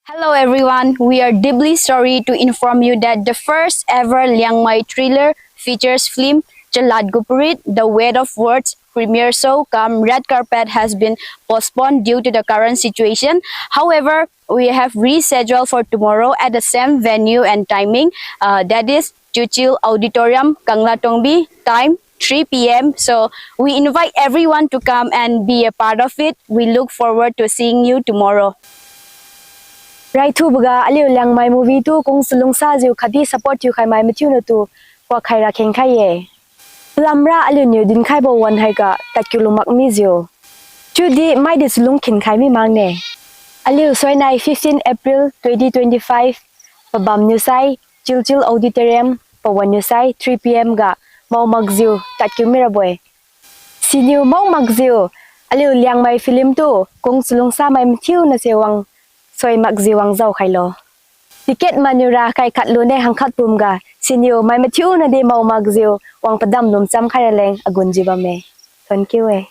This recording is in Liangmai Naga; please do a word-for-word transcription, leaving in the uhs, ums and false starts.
Hello everyone, we are deeply sorry to inform you that the first ever Liangmai thriller features film Chalad Gupurit, The Weight of Words premiere show cum red carpet has been postponed due to the current situation. However, we have rescheduled for tomorrow at the same venue and timing, uh, that is Chuchil Auditorium, Kanglatongbi, time three p m. So we invite everyone to come and be a part of it. We look forward to seeing you tomorrow. Raithuboga aliu Liangmai movie tu kung chalungsajiu khatdi support thiukhai mai mathiuna tu kuak khaira khengkhai ye. Palamra aliuniu dinkhaibo wan haiga tadkiu lumak mijiu. Chiudi maidi chalung khinkhai mi makne. Aliu soinai fifteen April twenty twenty-five pabam niusai, Chilchil Auditorium pawan niusai three p m ga mao makjiu tadkiu mirabo-e. Siniu mao makjiu aliu Liangmai film tu kung chalungsa mai mathiuna se wang soi makjiu wang jaokhailo. Ticket maniura kai khat lune hangkhat pumga siniu mai mathiuna di mao makjiu wang padam lumcham khai raleng agunjiu bamme. Thank you e.